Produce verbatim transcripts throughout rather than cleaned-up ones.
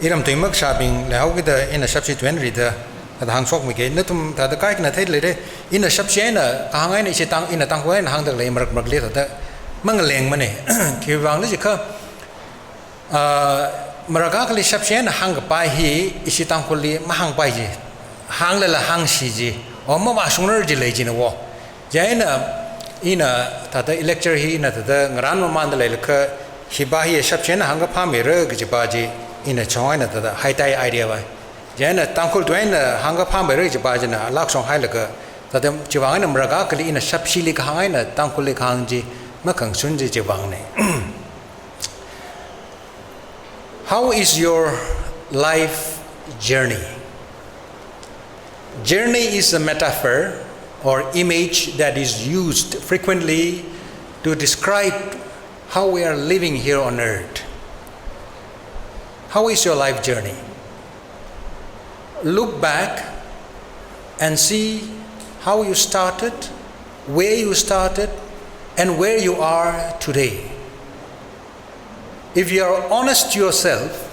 Iram tuimak shabing leihao kida ina shapshi twenrida, thāda hāngshokmike, nathum thāda kaikhana theida leire, ina shapshi eina, kahāng eina ishi Tang, ina Tangkhul eina hāngda lei marak marakli thāda, mangalengmane, khiwuivang jiakha, ah, marak akhali shapshi eina hāngkapai hi, ishi Tangkhulli mahāngpai ji, hānglala hāngshi ji, o mavāshungrar ji lei jina wo. Chieina, ina thāda lecture hi ina thāda ngarān mamānda leilakha, hiva hi shapshi eina hāngkaphāmeira kajiva chi, ina chong eina thāda haitai idea vai. Chieina Tangkhul tui eina hāngkaphāmeira kajiva china alakshong hailaga, thāda chiwuivang eina marak akhali ina shapshili kahāng eina Tangkhulli kahāng chi, makhangasun ji chiwuivangna. How is your life journey? Journey is a metaphor or image that is used frequently to describe how we are living here on earth. How is your life journey? Look back and see how you started, where you started, and where you are today. If you are honest to yourself,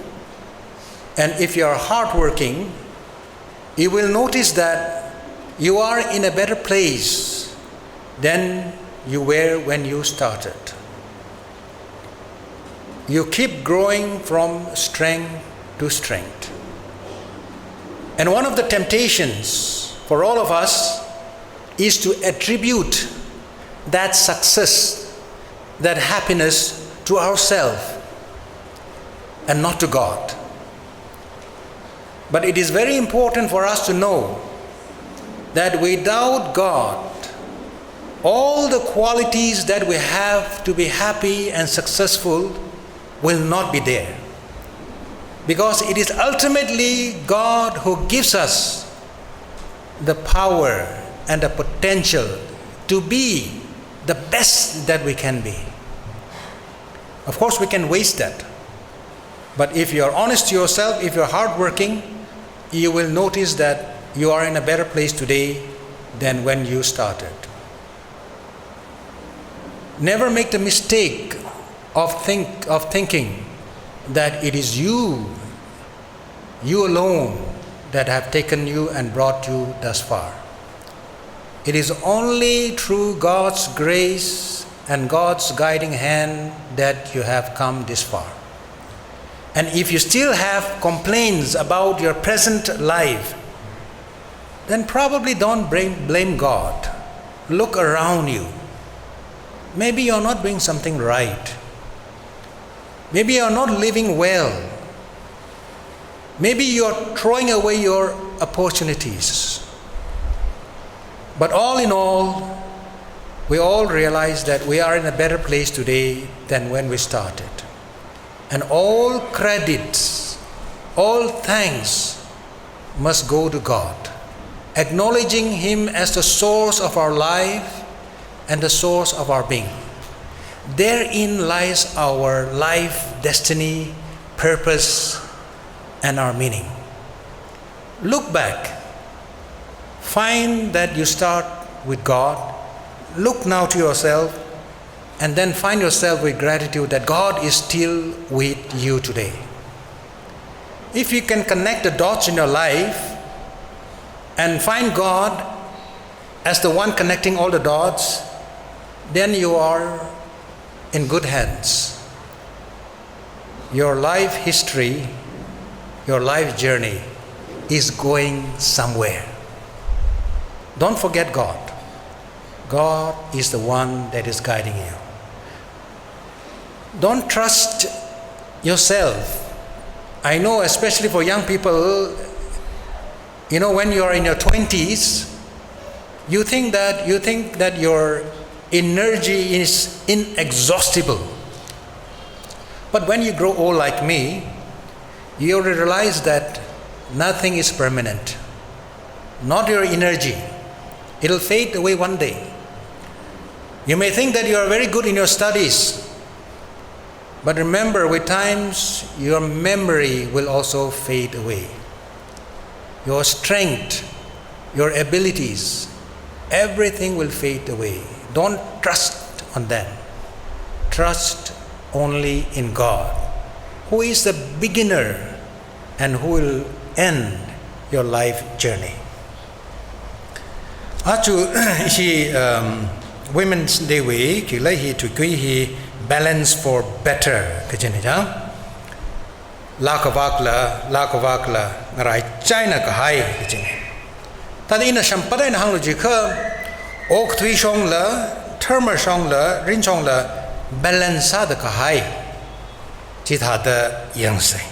and if you are hardworking, you will notice that you are in a better place than you were when you started. You keep growing from strength to strength. And one of the temptations for all of us is to attribute that success, that happiness to ourselves and not to God. But it is very important for us to know that without God, all the qualities that we have to be happy and successful will not be there. Because it is ultimately God who gives us the power and the potential to be the best that we can be. Of course, we can waste that. But if you are honest to yourself, if you are hardworking, you will notice that you are in a better place today than when you started. Never make the mistake of think, of thinking that it is you, you alone, that have taken you and brought you thus far. It is only through God's grace and God's guiding hand that you have come this far. And if you still have complaints about your present life, then probably don't blame, blame God. Look around you. Maybe you're not doing something right. Maybe you're not living well. Maybe you're throwing away your opportunities. But all in all, we all realize that we are in a better place today than when we started. And all credits, all thanks must go to God, acknowledging Him as the source of our life and the source of our being. Therein lies our life destiny, purpose, and our meaning. Look back. Find that you start with God. Look now to yourself, and then find yourself with gratitude that God is still with you today. If you can connect the dots in your life and find God as the one connecting all the dots, then you are in good hands. Your life history, your life journey is going somewhere. Don't forget God. God is the one that is guiding you. Don't trust yourself. I know, especially for young people, you know, when you are in your twenties, you think that, you think that your energy is inexhaustible. But when you grow old like me, you realize that nothing is permanent. Not your energy. It'll fade away one day. You may think that you are very good in your studies, but remember, with times, your memory will also fade away. Your strength, your abilities, everything will fade away. Don't trust on them. Trust only in God, who is the beginner and who will end your life journey. Aja ishi, um, Women's Day wui khikhalei hi tuikui hi Balance for Better kajina chang. Laa kavakla, laa kavakla, ngaraichāna kahai kajina. Thāda ina shamphat eina hānglu jiakha, okathui shongla, dharma shongla, rin shongla, balance sāda kahai chithāda yangsei.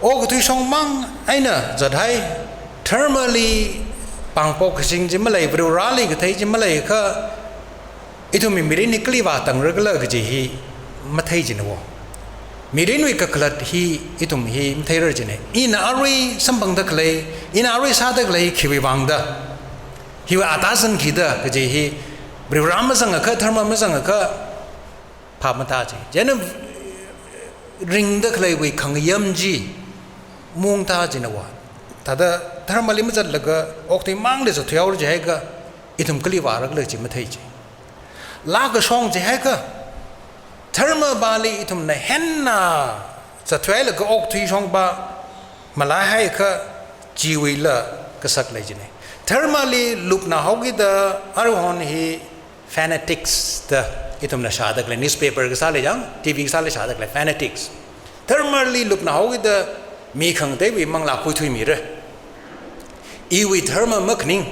Okathui shongmang eina zathai, dharmali pāngpok kashing chi malei, Varivarāli kathei chi maleiakha, ithumwui mirin hi kali vātangra khala kaji hi mathei jina wo. Mirinwui kakhalat hi ithum hi matheira jina. Ina arui samphangda khalei, ina arui sāda khalei khiwui vangda, hiwui atazan khida kaji hi, Varivarā mazangakha, dharma mazangakha, phap matāchei. Chieina ringda khaleiwui khangayam chi maungtā jina wo. Thāda dharmali mazatlaga okathui mangli zatthuihaora jihaiakha, ithum kali vāra khala chi mathei chi. Laa kashong jihaiakha, dharmapāli ithumna henna zatthuihailaga okathui shongpā malaihaiakha, chiwuila kasak lei jina. Dharmali lupna haokida aruihon hi fanatics da ithumna shāda khalei, newspaper kasāli chang, T V kasāli shāda khalei, fanatics. Dharmali lupna haokida mi khangateiwui manglā khuithuimira. Iwui dharma makhaning,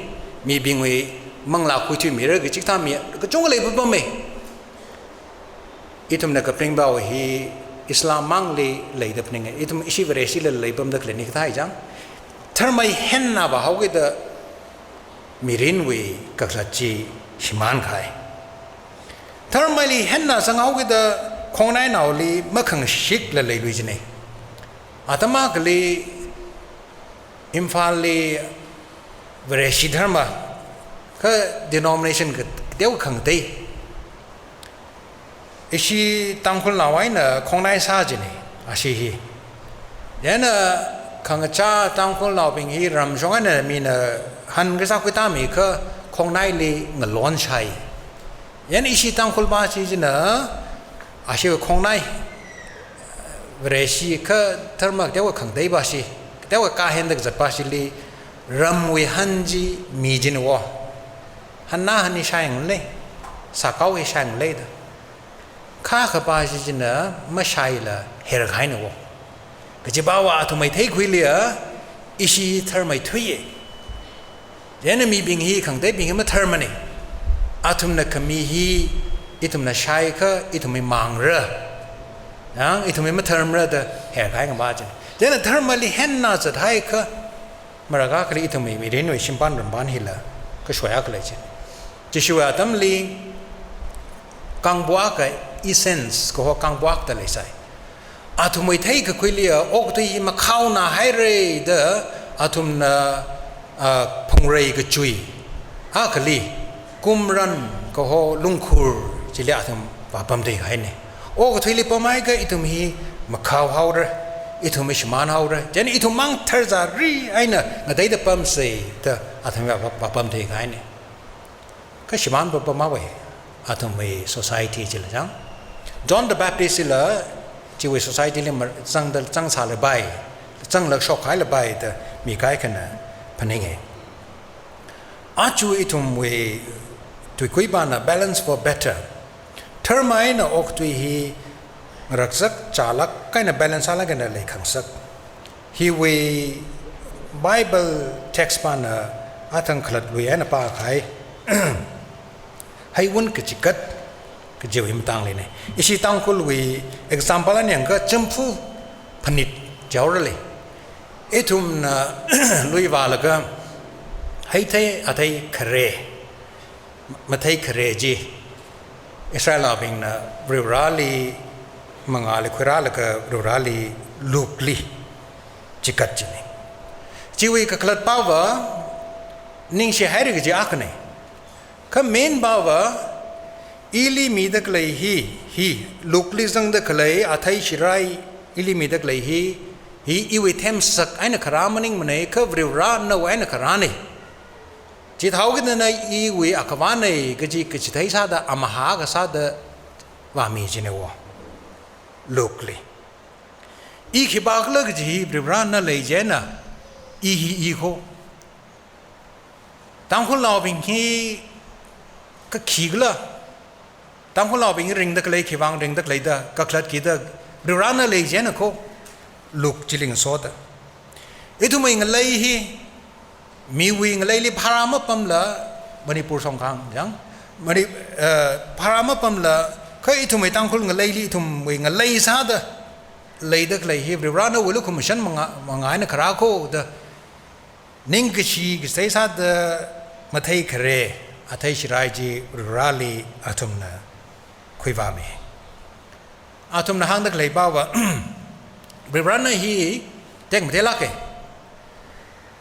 mibingwui manglā khuithuimira kaji chithā mi kachungkha leipapamma. Ithumna kaphaningbao hi Islam mangli leida phaninga. Ithum ishi Vareshila leipamda khaleina kathā chang. Dharmali henna vāhaokida mirinwui kakhalat chi shimānkahai. Dharmali henna zanghaokida khongnainaoli makhangashikla leilui jina. Atam akhali Imphalli Vareshi dharma kha denomination kateokha khangatei. Ishi Tangkhulnao eina khongnai sā jina, ashi hi. Chieina khangachā Tangkhulnaobing hi ramshong eina mina hankasā khuitāmiakha khongnaili ngalon shai. Chieina ishi Tangkhulpā chi china, ashi khongnai, Vareshi kha dharma kateokha khangateipā chi, kateokha kahenda kazatpā chili, ramwui han chi mi jina wo. Hanna han hi shai ngalei, sākao hi shai ngalei da. Kha khapā chi china mashaila herkahaina wo. Kajipāva athumwui theikhuiliya, ishi dharmawui thuiya. Chieina mibing hi khangateibing hi madharmana. Athumna khami hi ithumna shaiakha ithumwui māngra. Yang ithumwui madharmara da herkahai ngapa jina. Chieina dharmali henna zathaiakha, marākha akhali ithumwui mirinwui shimpān rampān hila kashoya khalei chi. Jishuwui atamli kangbuak ka essence kaho kangbuak da leisai. Athumwui theikakhuiliya okathui hi makhaona haira da athumna, ah, phungrei kachui akhali kumran kaho lungkhur chili athum vāpamthui kahaina. Okathuili pamhaiakha ithum hi makhao haora, ithum hi shimān haora. Chieina ithum mang tharzari eina ngateida pamsei da athum vā, vā, vāpamthui kahaina. Kha shimān papamhaowa, athumwui society chila chang. John the Baptist chila chiwui society li mar-, zangda, zangsālapai, zanglāk shokhailāpai da mi kaikhana phaninga. Aja ithumwui tuikuipāna balance for better. Dharma eina okathui hi ngaraksak chālāk eina balance sālāk eina leikhangasak. Hiwui Bible text pāna athang khalatlui eina pākahai. Heiwun kachikat kajiwui matangli ne. Ishi Tangkhulwui example eina yangakha champhu phanit jaora lei. Ithumna lui vālaga heithei athei khare, mathei khare chi Israelnaobingna Varivarāli mangāli khuirālaga Varivarāli lukli chikat china. Chiwui kakhalatpāva ningshi haira kaji akhana. Kha mainpāva ili mida khalei hi, hi lukli zangda khalei athei shirai ili mida khalei hi, hi iwui themsak eina kharā maningmana, kha Varivarānao eina kharāna. Chithāhaokida na iwui akhavāna kaji kachithei sāda amahā kasāda vāmi jina wo. Lukli. I khipākhala kaji hi Varivarana lei chieina, i hi i kho. Tangkhulnaobing hi kakhikhala, Tangkhulnaobing ringda khalei, khiwuivang ringda khalei da kakhalat kida, Varivarana lei chieina kho, luk chili ngasoda. Ithumwui ngalei hi, miwui ngaleili phara mapamla, Manipur songkhang, jang? Mani-, eh, phara mapamla, kha ithumwui Tangkhul ngaleili, ithumwui ngalei sāda leida khalei hi, Varivarana wuilu khumashan manga, manga eina kharā kho da, ningkashi kasai sāda matheikhare, athei shirai chi Varivarali athumna khuivāmi. Athumna hāngda khalei pava, Varivarana hi tekmateilāke.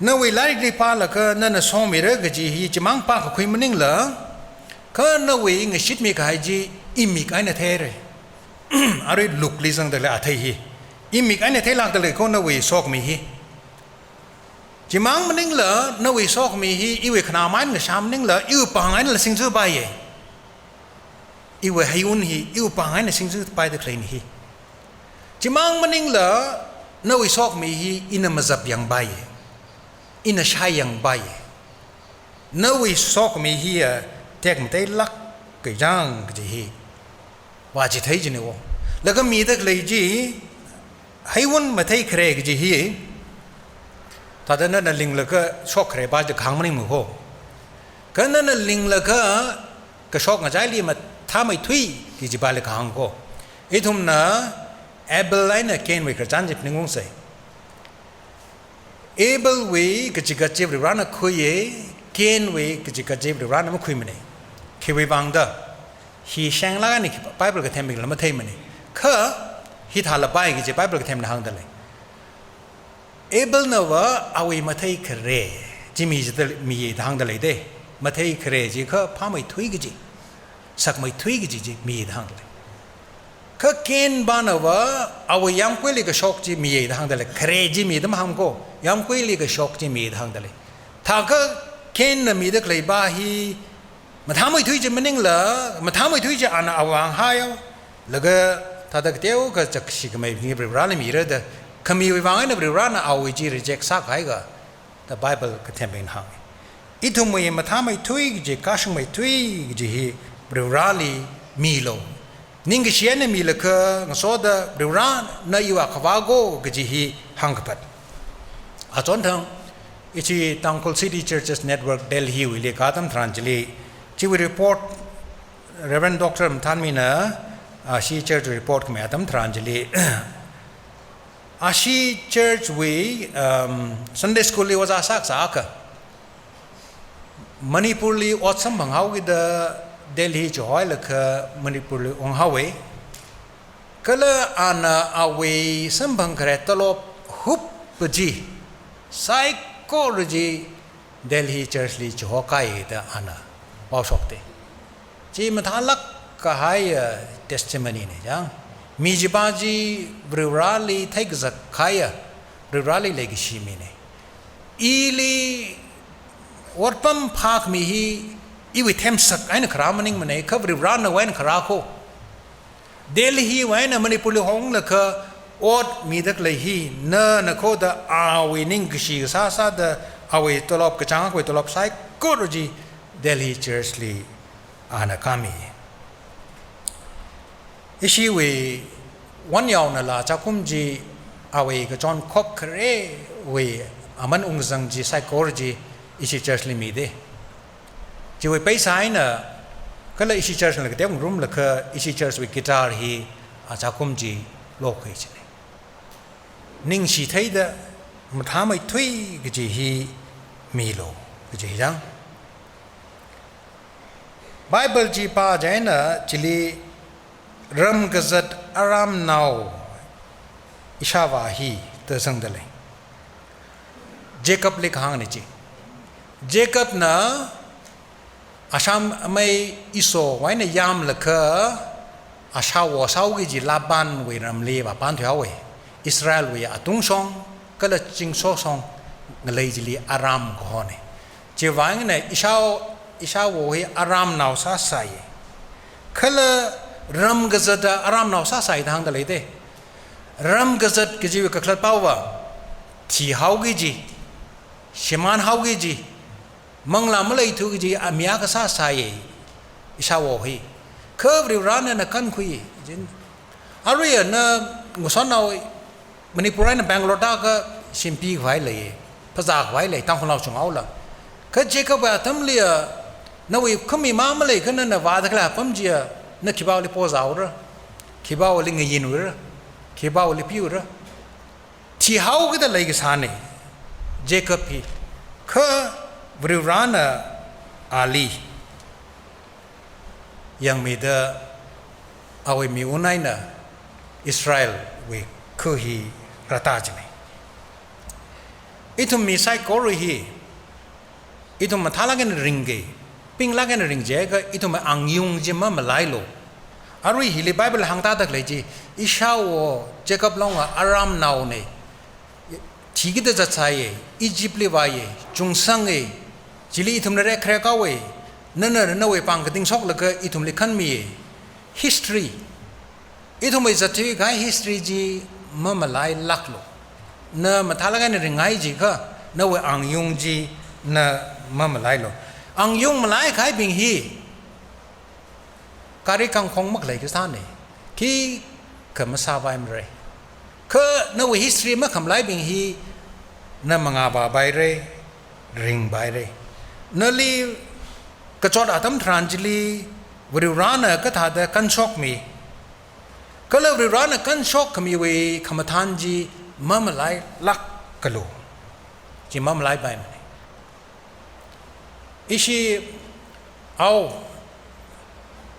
Nawui lairikli pālaga nana somira kaji hi chimang pākakhui maningla, kha nawui ngashitmi kahai chi imik eina theire. Arui lukli zangda khalei athei hi, imik eina theilākda lei kho nawui sokhami hi. Chimang maningla, nawui sokhami hi, iwui khanāmei eina ngashā maningla, iwui pāng einala singzupaiye. Iwui heiwun hi, iwui pāng eina singzupaida khaleina hi. Chimang maningla, nawui sokhami hi, ina mazap yangpaiye. Ina shai yangpaiye. Nawui sokhami hiya tekmateilāka jang kaji hi vāchithei jine wo. Laga mida khalei chi, heiwun matheikhare kaji hi, thāda nana linglaga shokkhare pa chi kahāng maningmana kho. Kha nana linglaga kashok ngachaili mathāmeithui kaji pali kahāng kho. Ithumna Abel eina Cain wui khararchan chi phaningungsei. Abelwui kachigat chi Varivarana khuiye, Cainwui kachigat chi Varivarana makhuimane. Khiwuivang da, hi shenglāk eina khi Bible kathembingla matheimane. Kha, hithālapai kaji Bible kathemna hāngda lei. Abelnava awui matheikhare chi mi jida, miye da hāngda leide. Matheikhare chi kha phāmeithui kaji, sakmeithui kaji chi miye da hāngda lei. Kha Cain panava awui yāmguili kashok chi miye da hāngda lei. Khare chi mida mahāng kho, yāmguili kashok chi miye da hāngda lei. Thākha Cainna mida khalei pa hi mathāmeithui chi maningla, mathāmeithui chi ana awui vang hāyo. Laga thāda kateokha chakshi khamei ni Varivarali mira da, khamiwui vang eina Varivarana awui chi reject sākahaiya da Bible kathembingna hānge. Ithumwui mathāmeithui kaji, kashungmeithui kaji hi Varivarali milu. Ningkashi eina milaga ngasoda Varivarana iwui akhavā kho kaji hi hāngkapat. Achonthang, ishi Tangkhul City Churches Network Delhi wuili ka atam tharan chili, chiwui report Reverend Doctor Mathānmina, ah, ishi church report khami atam tharan chili, ishi church wui, um, Sunday school li ojā sākasā akha Manipurli ot samphang haokida Delhi chihailaga Manipurli ung haowe. Kala ana awui samphangkhare tolop hup pa chi, saikora chi Delhi church li chihokāi da ana pao shokte. Chi mathālāk kahaiya testimony ne jang. Mi chipa chi Varivarali theikazak kahaiya, Varivarali leikashi mine. Ili otpam phākhami hi iwui themsak eina kharā maningmane, kha Varivaranawui eina kharā kho. Delhi wui eina Manipurli honglaga ot mida khalei hi, nana kho da awui ningkashi kasā sāda awui tolop kachāng akhawui tolop saikora chi Delhi church li ana kāmi. Ishiwui wanyaonala chākum chi awui kachon khop kharewui aman ungzang chi saikora chi ishi church li mide. Chiwui paisa eina kala ishi church na kateokha ngarumlaga ishi church wui guitar hi achākum chi lokhui chine. Ningshi theida mathāmeithui kaji hi milu kaji hi jang. Bible chi pā chieina chili ram kazat Aramnao ishāvā hi da zangda lei. Jacobli kahāngna chi. Jacobna ashāmei Esauwui eina yamlaga ashāwo sāhaoki kaji Labanwui ramli vāpamthui haowe. Israelwui atungshong kala chingsoshong ngalei chili Aram kahone. Chiwui vang eina ishāwo, ishāwo hi Aramnao sāsai. Kala ram kazata Aramnao sāsai da hāngda leite. Ram kazat kajiwui kakhalat pao va, thihaoki kaji, shimānhaoki kaji, manglā maleithuki kaji, mi akha sāsāya, ishāwo hi. Kha Varivarana na kankhui, jin. Aruiya na ngasotnao, Manipur eina Bangalore tākha shimpi khavai lei, phazā khavai lei, Tangkhulnao chunghaola. Kha Jacob wui atamliya, nawui khami mā maleikha nana vāda khalei apam chiya, na khipāli pozāura, khipāli ngayinura, khipāli piura. Thihaokida leikasāna, Jacob hi. Kha Varivarana ali yangmida awui miun eina Israelwui khu hi rātā jina. Ithum mi saikora hi, ithum mathālāk eina ringki, pinglāk eina ringki jiakha ithum angyung chi mamalailu. Arui hili Bible hāngtāda khalei chi, ishāwo Jacob longa Aramnaona, thikida zatsāya, Egyptli vāya, chungsanga, chili ithumna rekkharek haowa, nana nawui pāng kating shoklaga ithumli khanmiya. History. Ithumwui zatthui kahai history chi mamalailāklu. Na mathālāk eina ringhai jiakha, nawui angyung chi na mamalailu. Angyung malai kahaibing hi, gari kangkhong makhalei kasāna, khikha masāpaimara. Kha nawui history makhamalaibing hi, na mangā vāpaira, ringpaira. Nali kachot atam tharan chili, Varivarana kathāda kanshokmi, kala Varivarana kanshok khamiwui khamathān chi mamalailākalu. Chi mamalaipaimana. Ishi ao,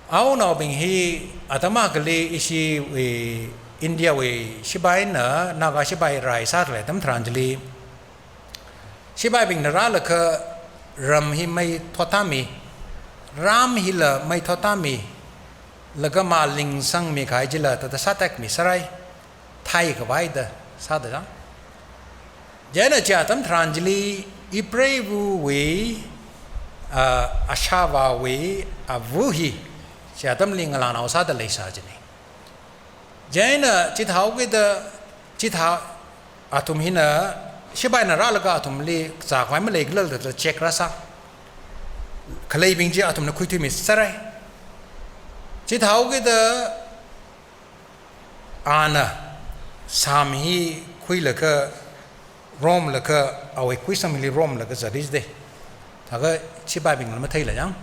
aonaobing hi atam akhali ishiwui Indiawui shipaina, Naga shipai rai sākhalei atam tharan chili, shipaibingna rālaga ram hi mei thottāmi, ram hila mei thottāmi, laga maling sangmi kahai chila thāda sātekmi sārai, thai khavai da sāda chang. Chieina chi atam tharan chili Ipreivawui, ah, ashāvāwui ava hi, chi atamli ngalānao sāda leisā jina. Chieina chithaokida, chithā athum hina, shipaina rālaga athumli zākhavai maleikhala da check rāsā. Khaleibing chi athumna khuithuimi sārai. Chithaokida, ana sām hi khuilaga romlaga, awui kuisam hili romlaga zat jide. Thākha shipaibingla matheila chang.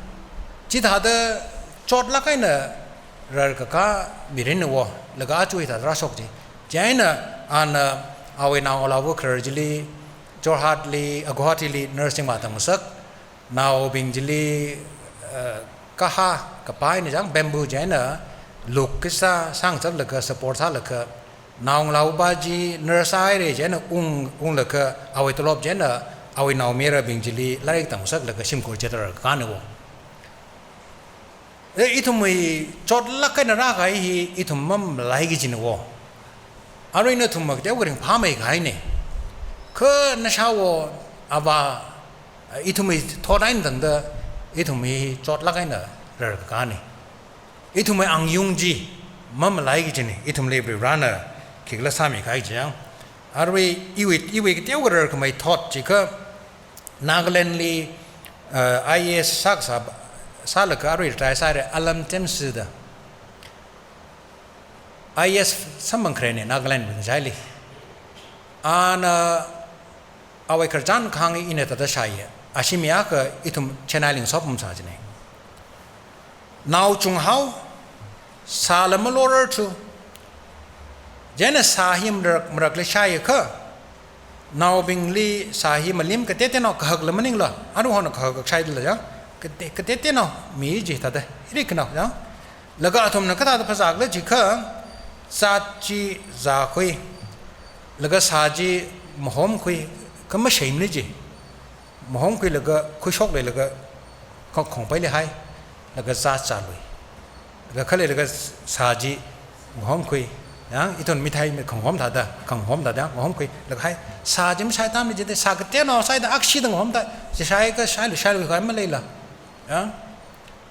Chithāda chotlāk eina rarkakā mirinna wo, laga aja hithāda rāshok chi. Chieina ana awui naongalāva kharar chili, Jorhatli, ah, Guwahatili nursing vātamngasak, naobing chili, eh, kahā kapai eina chang bamboo chieina luk kasā sāngasaklaga support sālaga, naongalāva chi nurse sāhaira chieina ung, unglaga awui tolop chieina awui naomayarabing chili lairik tamngasaklaga shimkhur chithāda rarkakāna wo. Eh, ithumwui chotlāk eina rākahai hi ithum mamalaiki kajina wo. Arui nathum makateo kharing phāmei kahaina. Kha nashāwo ava, ithumwui thot eina tangda, ithum hi chotlāk eina rarkakāna. Ithumwui angyung chi mamalaiki kajina, ithumli Varivarana khikhala sāmi kahai chi yang. Arui iwui, iwui kateo kharar khamei thot jiakha, Nagalandli, uh, I A S sākasā, sālaga arui retire sāhaira Alam Temshi da. I A S samphang kharena Nagaland ngachaili. Ana awui khararchan kahāng ina thāda shāya. Ashi mi akha ithum Chennai li ngasopam sā jina. Nao chunghao, sāla malorarthu. Chieina sā hi marak, marakli shāakha, naobingli sā hi malim kateoteonao kahakla maningla, aruihon kahak shāda lei ya, kate, kateoteonao mi chi thāda, iri khanao ya. Laga athumna kathāda phazākhala jiakha, zat chi zākhui, laga sā chi mahomkhui, kha masheimana chi. Mahomkhuilaga, khuishokluilaga, kha khongpaili hai, laga zat zālui. Laga khaleilaga sā chi ngahomkhui, ya, ithum mithai mi khongahom thāda, khongahom thāda, ngahomkhui, laga hai, sā chi mashai atamli jida, sā kateonao sāhaida, akshida ngahomda, chi shaiakha shailui, shailui khavai maleila. Ya.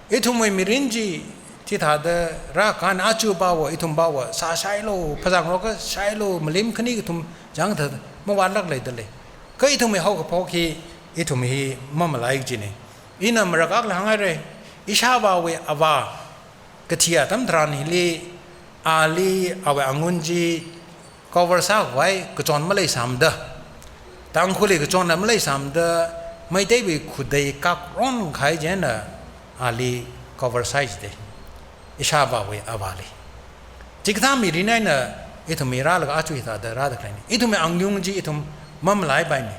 Ithumwui mirin chi, Chithāda rākahai aja pava, ithum pava, sāshailu, phazāngarok akha shailu, malim khani kathum chang thāda mavātlāk leidalei. Kha ithumwui haokaphok hi, ithum hi mamalai kajina. Ina marākha hānghaira, ishāvāwui avā kathi atam tharan hili, ali awui angun chi cover sākhavai kachon maleisāmada, Tangkhulli kachonna maleisāmada, Meiteiwui khuitei kakron kahai chieina ali cover sāi jida, ishāvāwui avāli. Chikathā mirin eina ithum hi rālaga aja hithāda rāda khaleina. Ithumwui angayung chi ithum mamalaipaimana.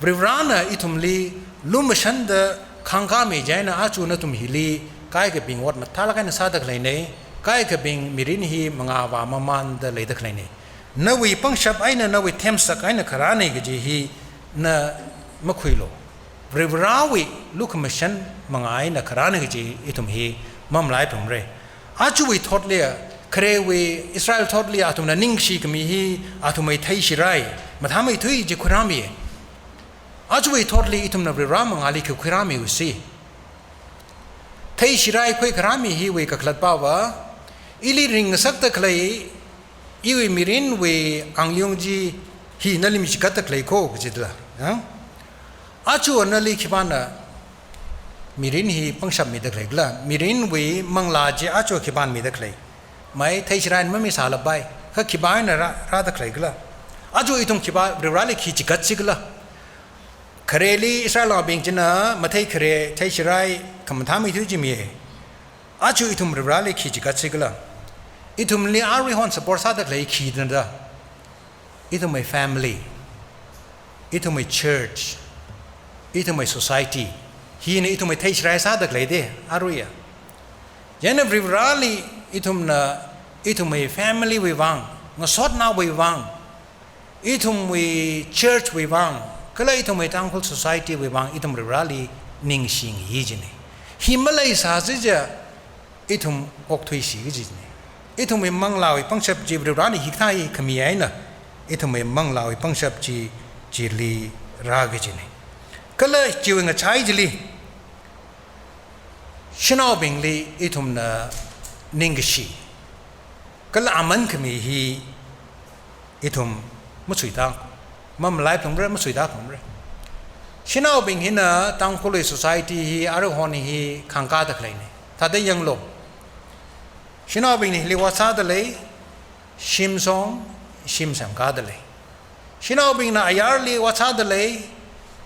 Varivarana ithumli lumashanda khāngkāmi chieina aja nathum hili kaikhabing ot mathālāk eina sāda khaleina, kaikhabing mirin hi mangā vāmamanda leida khaleina. Nawui pangshap eina, nawui themsak eina kharāna kaji hi na makhuilu. Varivarawui lukhamashan mangā eina kharāna kaji ithum hi mamalaiphungmara. Ajawui thotli, kharewui Israel thotli athumna ningshi khami hi athumwui theishirai, mathāmeithui chi khuirāmi. Ajawui thotli ithumna Varivara mangāli khi khuirāmiusi. Theishirai khui kharāmi hiwui kakhalat pava, ili ringngasakta khalei, iwui mirinwui angayung chi hi nali michigatda khalei kho kajidala. Ya? Aja nali khipāna mirin hi pangshap mida khalei khala, mirinwui manglā chi aja khipāna mida khalei. Mai theishiraina mamisālapai, kha khipāna rā, rāda khalei khala. Aja ithum khipā Varivarali khi chigatsi khala. Khareli Israelnaobing china mathei khare theishirai khamathāmeithui chi mi. Aja ithum Varivarali khi chigatsi khala. Ithumli aruihon support sāda khalei khina da. Ithumwui family, ithumwui church, ithumwui society, hina ithumwui theishirai sāda khaleida, aruiya. Chieina Varivarali ithumna, ithumwui family wui vang, ngasotnaowui vang, ithumwui church wui vang, kala ithumwui Tangkhul society wui vang, ithum Varivarali ningshingayi jina. Hi maleisāsi chiakha, ithum okthuisi kajina. Ithumwui manglāwui pangshap chi Varivarana hikathā hi khami eina, ithumwui manglāwui pangshap chi, chili rā kajina. Kala chiwui ngachai chili, shanaobingli ithumna ningkashi, kala aman khami hi ithum masuita, mamalaiphungmara, masuita phungmara. Shanaobing hina Tangkhulwui society hi, aruihon hi khāngkāda khaleina. Thāda yanglu. Shanaobingna hili ot sāda lei, shimshong, shim semkāda lei. Shanaobingna ayarli ot sāda lei,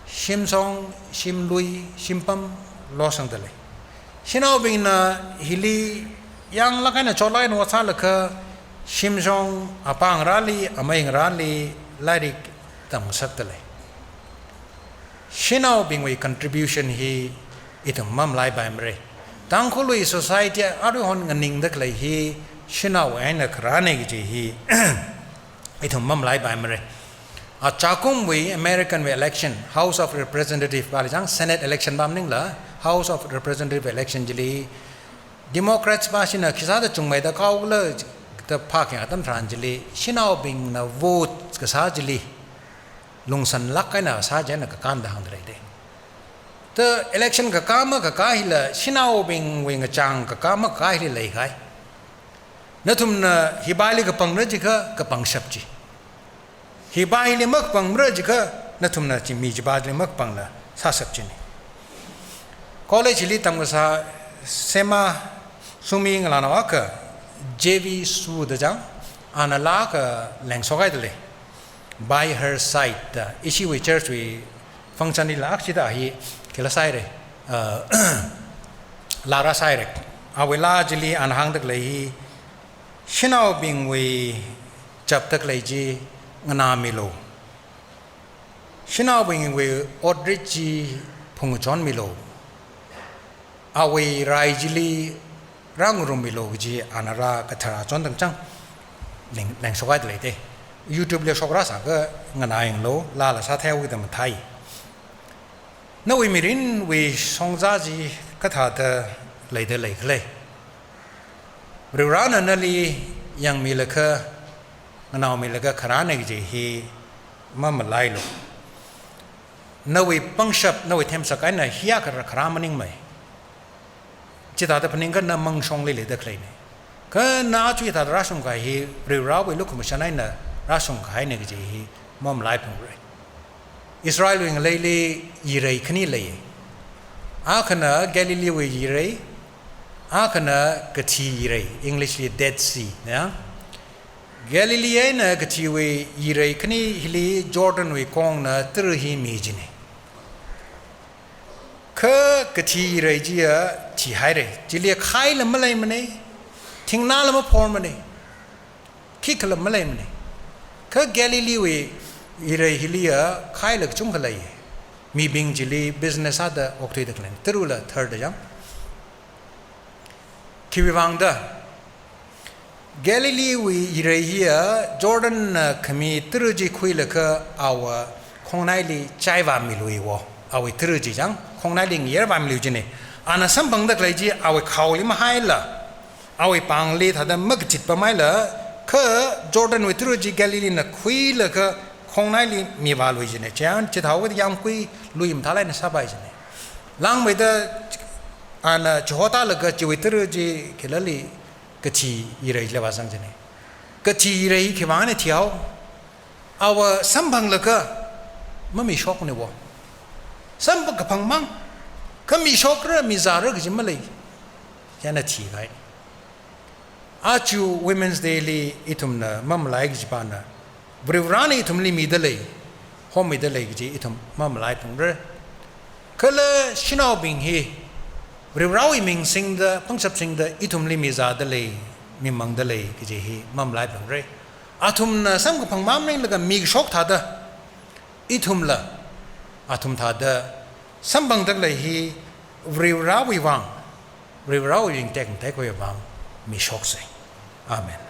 shimshong, shimlui, shimpam losangda lei. Shanaobingna hili yanglāk eina chotlāk eina ot sālaga, shimshong apāngarāli, ameingarāli lairik tamngasakda lei. Shanaobingwui contribution hi ithum mamalaipaimara. Tangkhulwui society aruihon nganingda khalei hi shanao eina kharāna kaji hi ithum mamalaipaimara. Achakumwui American wui election, House of Representative pali chang, Senate election pam maningla, House of Representative election chili, Democrats pāshina khisāda chungmeida kaokhala da phākhayang atam tharan chili, shanaobingna vote kasā chili, lungsanlāk eina sā chieina kakāna da hāngda leida. Ta election kakā makakā hila, shanaobingwui ngachang kakā makakā hili leikahai. Nathumna hipaili kapangra jiakha kapangshap chi. Hipaili makapangra jiakha nathumna chi mi chipāli makapangla sāshap china. College li tamkasā Sema Sumi ngalānao akha J V Su da chang, ana laa akha lengshokhaida lei. By Her Side da, ishiwui church wui function lila akshida hi khila sāhaira, uh, laa rāsāhaira. Awui laa chili ana hāngda khalei hi, shanaobingwui chapda khalei chi nganāmilu. Shanaobingwui otrit chi phungchonmilu. Awui rai chili rāngarummilu kaji ana rā kathara chon tangchang leng, lengshokhaida leida. YouTube li shokrāsāakha nganāyanglu, laala sātheihaokida mathei. Nawui mirinwui shongza chi kathāda leida leikhala? Varivarana nali yangmilaga, nganaomilaga kharāna kaji hi mamalailu. Nawui pangshap, nawui themsak eina hiyākha kharā maningmei. Chithāda phaningkha na mangshongli leida khaleina. Kha na aja hithāda rāshungkahai hi Varivarawui lukhamashan eina rāshungkahaina kaji hi mamalaiphungra. Israelwui ngaleili yirei khani lei. Akhana Galileewui yirei, akhana kathi yirei, Englishli Dead Sea, ya. Galilee eina kathiwui yirei khani hili Jordanwui kongna tara hi mi jina. Kha kathi yirei chiya thihaira. Chili khaila maleimana, thingnala maphormana, khikhala maleimana. Kha Galileewui yirei hiliya khaila kachungkha lei. Mibing chili business sāda okthuida khalei. Tarala tharda yang. Khiwuivangda, Galileewui yirei hiya Jordanna khami tara chi khuilaga awui khongnaili chaivāmiluiwo. Awui tara chi chang khongnaili ngayervāmilu jina. Ana samphangda khalei chi awui khaoli mahaila, awui pāngli thāda makachitpamhaila, kha Jordanwui tara chi Galileena khuilaga khongnaili mivālui jina. Chang chithāhaoda yāmgui lui mathālāk eina sāpai jina. Langmeida ana chihotālaga chiwui tara chi khilali kathi yirei chili vāzang jina. Kathi yirei khiwuivang eina thihao? Awui samphanglaga mamishoknawo. Samphang kaphangmang. Kha mishokra mizāra kaji malei. Chieina thikahai. Aja Women's Day li ithumna mamalai kajipana, Varivarana ithumli midalei, homidalei kaji ithum mamalaiphungra. Kala shanaobing hi Varivarawui ming singda, pangshap singda ithumli mizādalei, mimangdalei kaji hi mamalaiphungra. Athumna samkaphang mamninglaga mikashok thāda, ithumla athum thāda samphangda khalei hi Varivarawui vang, Varivarawui ringtek ngateikha vang mishoksa. Amen.